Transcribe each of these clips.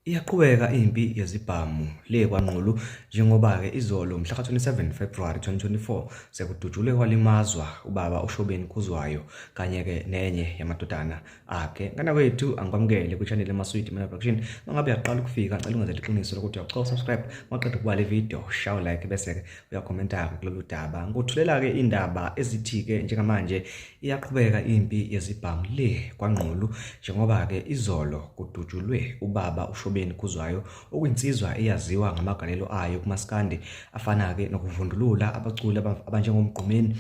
Iyaqhubeka impi yezibhamu le kwaNgqulu njengoba-ke izolo mhla ka-27 February 2024 sekudutshulwe kwalimazwa ubaba uShobeni Khuzwayo kanye-ke nenye yamadodana akhe. Ngana kwethu angikwamukele kwi-channel eMaswidi Media Production. Mangabe uyaqala ukufika ngicela ungenzele iqiniso lokuthi uyacofa subscribe maqeda ukuba le video shaw like bese-ke uyakhomenta-ke kulolu daba. Ngikuthulela-ke indaba ezithi-ke njengamanje Iyaqhubeka impi yezibhamu le kwaNgqulu njengoba-ke izolo kudutshulwe ubaba uShobeni Khuzwayo okuyinsizwa eyaziwa ngamagalelo ayo kumaskandi afana-ke nokuvundulula abaculi abanjengoMgqumeni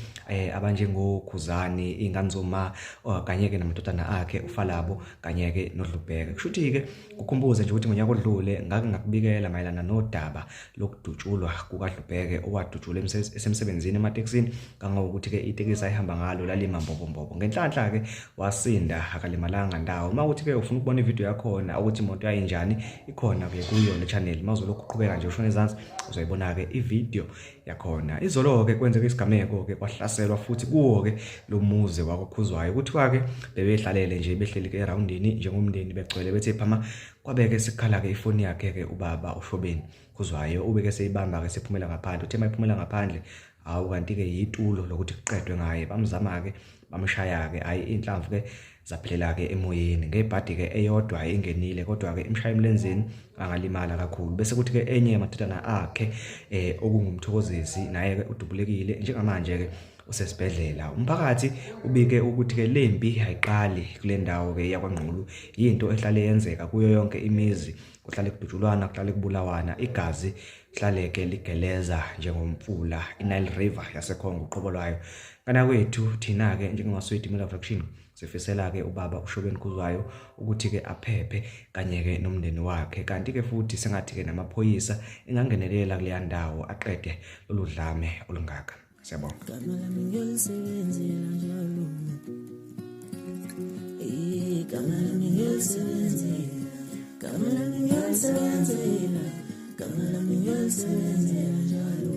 abanjengoKhuzani, Iy'ngane Zoma kanye-ke namadodana akhe uFalabo kanye-ke noDlubheke. Kushuthi-ke kukhumbuze nje ukuthi ngonyaka odlule ngake ngakubikela mayelana nodaba lokudutshulwa kukaDlubheke owadutshulwa esemsebenzini ematekisini kangangokuthi-ke itekisi ayihamba ngalo lalima mbobombobo. Ngenhlanhla-ke wasinda akalimalanga ndawo. Uma ukuthi-ke ufuna ukubona ividiyo yakhona ukuthi imoto yayinjani ikhona-ke kuyo le channel. Uma uzolokhu uqhubeka nje ushona ezansi uzoyibona-ke ividiyo yakhona. Izolo-ke kwenzeka isigameko-ke kwahlaselwa futhi kuwo-ke lo muzi wakoKhuzwayo. Kuthiwa-ke bebehlalele nje behleli-ke erawundini njengomndeni begcwele bethe phama kwabeke sekukhala-ke ifoni yakhe-ke ubaba uShobeni Khuzwayo ubeke seyibamba-ke sephumela ngaphandle. Uthe uma ephumela ngaphandle hawu kanti-ke yitulo lokuthi kuqedwe ngaye. Bamzama-ke bamshaya-ke hhayi iy'nhlamvu-ke zaphelela-ke emoyeni. Ngebhadi-ke eyodwa ingenile kodwa-ke imshaya emlenzeni angalimala kakhulu. Bese kuthi-ke enye yamadodana akhe okungumthokozisi naye-ke udubulekile njengamanje-ke usesibhedlela. Umphakathi ubike ukuthi-ke le mpi ayiqali kule ndawo-ke yakwaNgqulu, yinto ehlale yenzeka kuyo yonke imizi, kuhlale kudutshulwana, kuhlale kubulawana, igazi kuhlale-ke ligeleza njengomfula iNile River yaseCongo uqobo lwayo. Kana kwethu thina-ke njengamaswidi Media Production sifisela-ke ubaba uShobeni Khuzwayo ukuthi-ke aphephe kanye-ke nomndeni wakhe, kanti-ke futhi sengathi-ke namaphoyisa engangenelela kuleya ndawo aqede lolu dlame olungaka. Siyabonga. Gama lami ngiyolisebenzela njalo. Igama lami ngiyolisebenzela. Gama lami ngiyolisebenzela. Gama lami ngiyolisebenzela njalo.